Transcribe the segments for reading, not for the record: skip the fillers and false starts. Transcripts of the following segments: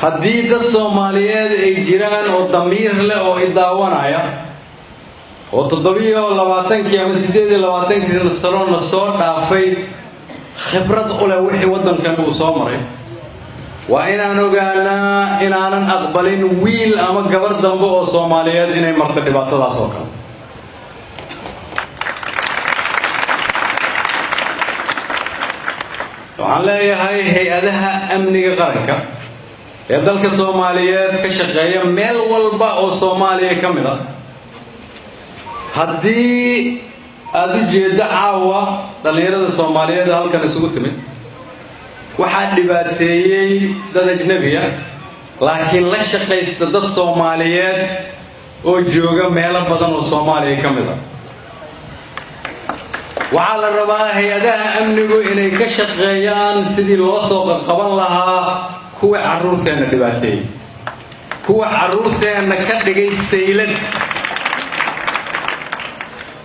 Haddii dad Soomaaliyeed ay jiraan oo damiir leh oo idaawanaya oo 27-kii ama 28-kii sanona soo dhaafay khibrad u leh wixii waddankan uu soo maray, waa inaan ogaanaa inaanan aqbalin wiil ama gabar dambe oo Soomaaliyeed inay marto dhibaatadaas oo kale. Waxaan leeyahay hay-adaha amniga qaranka ee dalka Soomaaliyeed ka shaqeeya meel walba oo Soomaaliya ka mid ah, haddii aada u jeeddo caawa dhallinyarada Soomaaliyeed halkan isugu timid waxaa dhibaateeyey dad ajnabi ah, laakiin la shaqaysta dad Soomaaliyeed oo jooga meelo badan oo Soomaaliya ka mid ah, waxaa la rabaa hay-adaha amnigu inay ka shaqeeyaan sidii loo soo qaban lahaa kuwa carruurteenna dhibaateeyey, kuwa carruurteenna ka dhigay saylad.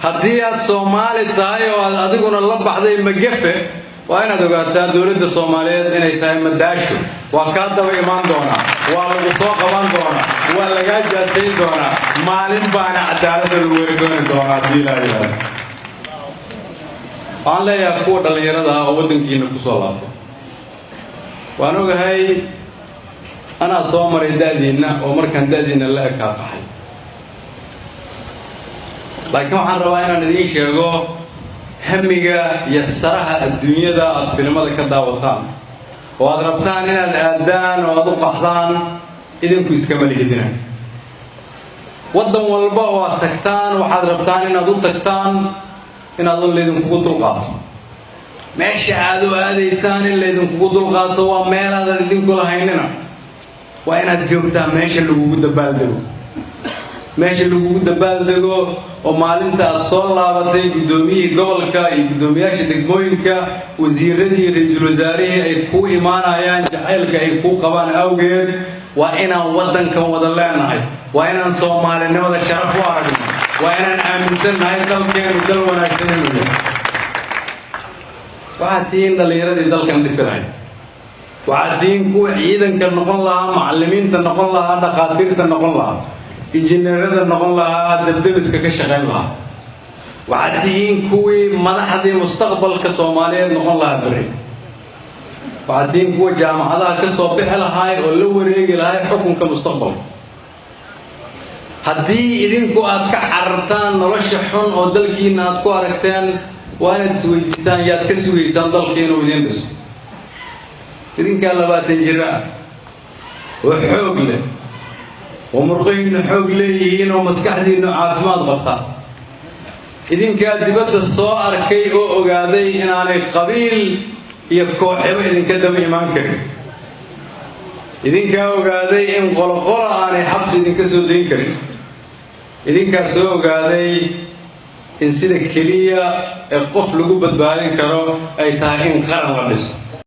Haddii aad Soomaali tahay oo aad adiguna la baxday magefe, waa inaad ogaataa dowladda Soomaaliyeed inay tahay madaasho. Waa kaa daba imaan doonaa, waa lagu soo qaban doonaa, waa lagaa jaasayn doonaa, maalin baana cadaaladda lagu werigooni doonaa haddii ilaa yidhaahdo. Waxaan leeyahay kuwa dhallinyarada ah oo waddankiina ku soo laabtay, waan ogahay anaa soo maray da'diinna oo markaan da'diinna la ekaa qaxay, laakiin waxaan rabaa inaan idiin sheego hamiga iyo saraha adduunyada aad filimada ka daawataan oo aad rabtaan inaad aadaan oo aad u qaxdaan, idinku iskama lihidina. Waddan walba oo aad tagtaan waxaad rabtaan inaad u tagtaan inaad un laydinkugu dulqaato. Meesha aad u aadaysaan in laydinkugu dulqaato waa meelaadad idinku lahaynina. Waa inaad joogtaa meesha lagugu dabaaldego, meesha lagugu dabaaldego oo maalinta aad soo laabatay guddoomiyihii gobolka iyo guddoomiyaasha degmooyinka, wasiiradii, ra-iisul wasaarihii ay kuu imaanayaan jacaylka ay kuu qabaan awgeed. Waa inaan waddankan wada leenahay, waa inaan soomaalinimada sharaf u aragno, waa inaan aaminsannahay dalkeenu dal wanaagsan inuu yahay. Waxaad tihiin dhallinyaradii dalkan dhisi lahayd, waxaad tihiin kuwa ciidanka noqon lahaa, macallimiinta noqon lahaa, dhakhaatiirta noqon lahaa, injineerada noqon lahaa, dabdemiska ka shaqayn lahaa. Waxaad tihiin kuwii madaxdii mustaqbalka Soomaaliyeed noqon lahaa beri. Waxaad tihiin kuwa jaamacadaha ka soo bixi lahaay oo la wareegi lahay xukunka mustaqbalka. Haddii idinku aad ka carartaan nolosha xun oo dalkiina aad ku aragteen, waa inaad isweydiisaan yaad ka sugaysaan dalka inuu idiin dhiso. Idinkaa 20 jiro ah oo xoog leh oo murqihiinnu xoog leeyihiin oo maskaxdiinnu caafimaad qabtaa, idinkaa dibadda soo arkay oo ogaaday inaanay qabiil iyo kooxebo idinka daba imaan karin, idinkaa ogaaday in qoloqolo aanay xabsi idinka soo dayn karin, idinkaa soo ogaaday in sida keliya ee qof lagu badbaadin karo ay tahay in qaran la dhiso.